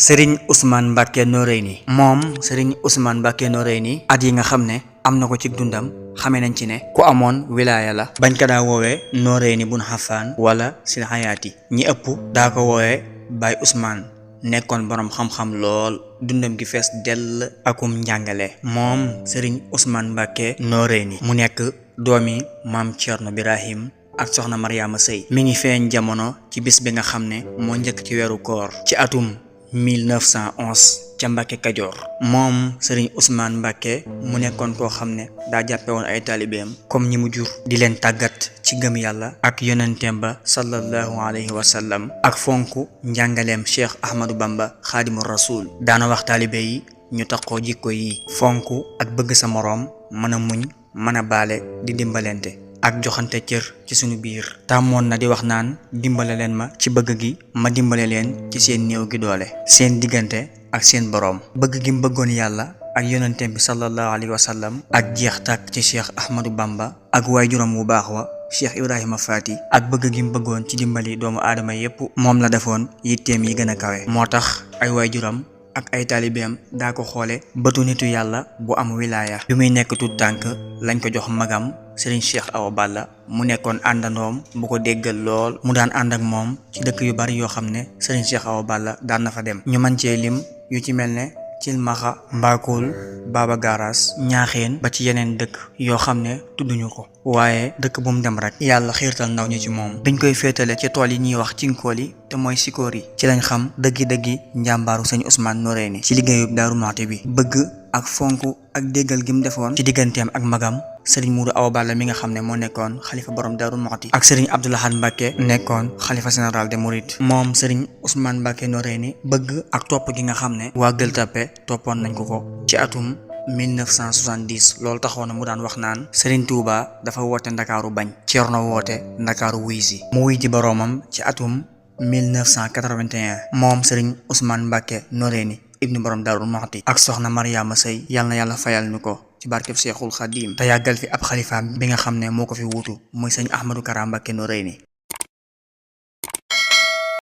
Serigne Ousmane Mbacké Noreyni moom Serigne Ousmane Mbacké Noreyni at yi nga xam ne am na ko ci dundam xamee nañ ci ne ku amoon wilaaya la bañ ko daa woowee Noreyni bun Xafaan wala sil xayaati ñi ëpp daa ko woowee Baye Ousmane nekkoon boroom xam-xam lool dundam gi fees dell akum njàngale moom Serigne Ousmane Mbacké Noreyni mu nekk doomi maam Thierno Birahim ak soxna Mariama Sëy mi ngi feeñ jamono ci bis bi nga xam ne moo njëkk ci weeru koor ci atum 1911 ca Mbàkke Kajoor moom Serigne Ousmane Mbacké mu nekkoon koo xam ne daa jàppe woon ay taalibeem comme ñi mu jur di leen tàggat ci gëm yàlla ak yonenteem ba sallallahu alayhi wa sallam ak fonk njàngaleem Cheikh Ahmadou Bamba Xaadimu Rasuul daana wax taalibe yi ñu taxoo jikko yi fonk ak bëgg sa moroom mën a muñ mën a baale di dimbalante ak joxante cër ci sunu biir tàmmoon na di wax naan dimbale leen ma ci bëgg gi ma dimbale leen ci seen néew gi doole seen diggante ak seen boroom bëgg gi mu bëggoon yàlla ak yonenteem bi sallallahu alayhi wa sallam ak jeex tàkk ci Cheikh Ahmadou Bamba ak waajuram wu baax wa Cheikh Ibrahima Faty ak bëgg gi mu bëggoon ci dimbali doomu aadama yépp moom la defoon yitteem yi gën a kawe moo tax ay waajuram ak ay taalibeem daa ko xoole bëtu nitu yàlla bu am wilaaya bi muy nekk tut tànk lañ ko jox magam Serigne Cheikh Awa Balla mu nekkoon àndandoom bu ko déggal lool mu daan ànd ak moom ci dëkk yu bari yoo xam ne Serigne Cheikh Awa Balla daan na fa dem ñu mën cee lim yu ci mel ne Cilmaxa Mbakul Baba Garas Ñaaxeen ba ci yeneen dëkk yoo xam ne tudduñu ko waaye dëkk bu mu dem rek yàlla xiirtal ndaw ñi ci moom biñ koy féetale ci tool yi ñuy wax cinkool yi te mooy sikoor yi ci lañ xam dëggi-dëggi njàmbaaru sëñ Ousmane Noreyni ci liggéeyub Daaru Muxti bi bëgg ak fonk ak déggal gi mu defoon ci digganteem ak magam Serigne Moudou Awa Balla mi nga xam ne moo nekkoon xalifa borom Daaru Muxti ak Serigne Abdou Lahad Mbacké nekkoon xalifa général des Mourides moom Serigne Ousmane Mbacké Noreyni bëgg ak topp gi nga xam ne waa Gueule Tapée toppoon nañ ko ci atum 1970 loolu taxoon na mu daan wax naan Serigne Touba dafa woote ndakaaru bañ Thierno woote ndakaaru wuy si mu wuy ji boroomam ci atum 1981 moom Serigne Ousmane Mbacké Noreyni ibnu borom Daaru Muxti ak soxna Mariama Sëy yal na yàlla fayal ñu ko ci barkeb Seexul Xadiim te yàggal fi ab xalifaam bi nga xam ne moo ko fi wuutu muy sëñ Ahmadou Kara Mbacké Noreyni